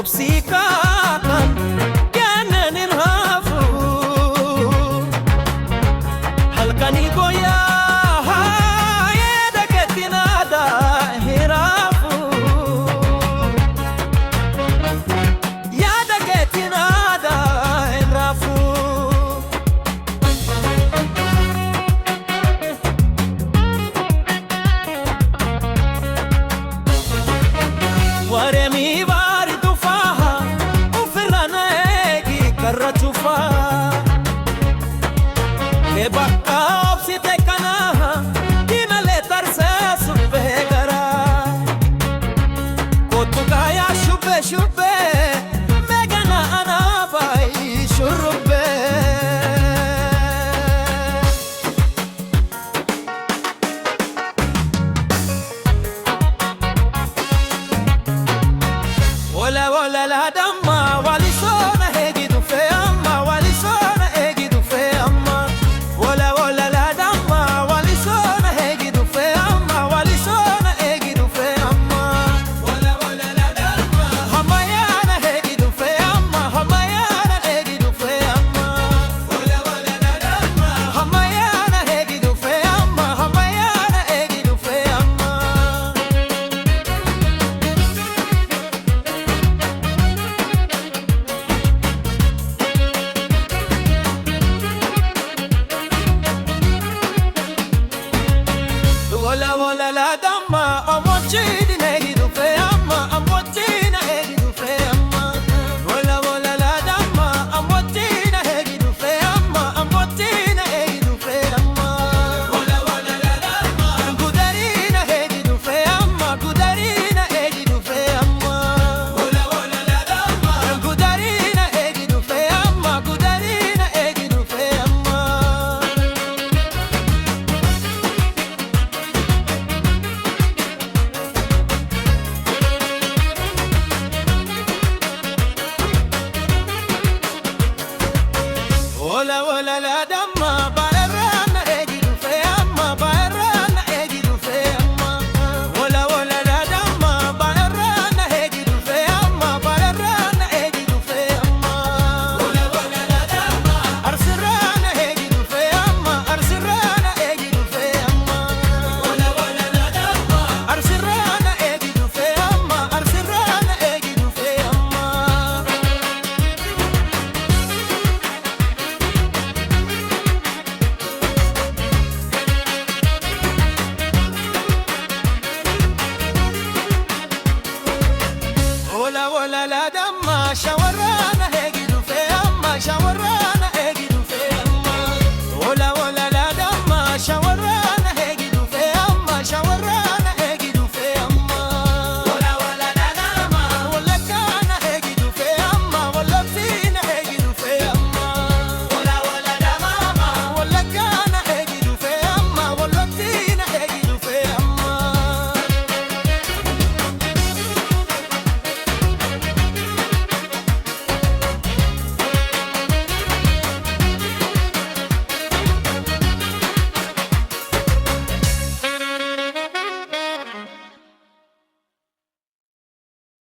Obsii kaakan kennan hin hafu. Halkanii guyyaa yaada keetti naadaa hin rafu. Yaada keetti naadaa hin rafu. Wareemii baari tufaa ofirra na eegi karra cufaa. Kee bakka obsite kana diimalee tarsee suphee garaa. Kootu kaayaa shubbee shubbee meegana anaa baay'ee shurrubbee. Wala wala la damma walisona eegi dhufee amma walisona eegi dhufee amma. Wala wala la damma walisona eegi dhufee amma walisona eegi dhufee amma. Wala wala la damma hammayyaana eegi dhufee amma hammayyaana eegi dhufee amma. Wala wala la damma hammayyaana eegi dhufee amma hammayyaana eegi dhufee amma. Wala wala la damma amochini eegi dhufee amma amochina eegi dhufee amma. Wala wala la damma amochina eegi dhufee amma amochina eegi dhufee amma. Wala wala la damma gudarina eegi dhufee amma gudarina eegi dhufee amma. Wala wala la damma gudarina eegi dhufee amma gudarina eegi dhufee amma. Wala wala la damma baarana eegi dhufee amma baarana eegi dhufee amma. Wala wala la damma baarana eegi dhufee amma baarana eegi dhufee amma. Wala wala la damma arsirana eegi dhufee amma arsirana eegi dhufee amma. Wala wala la damma arsirana eegi dhufee amma arsirana eegi dhufee amma. Wala wala la damma shawarana.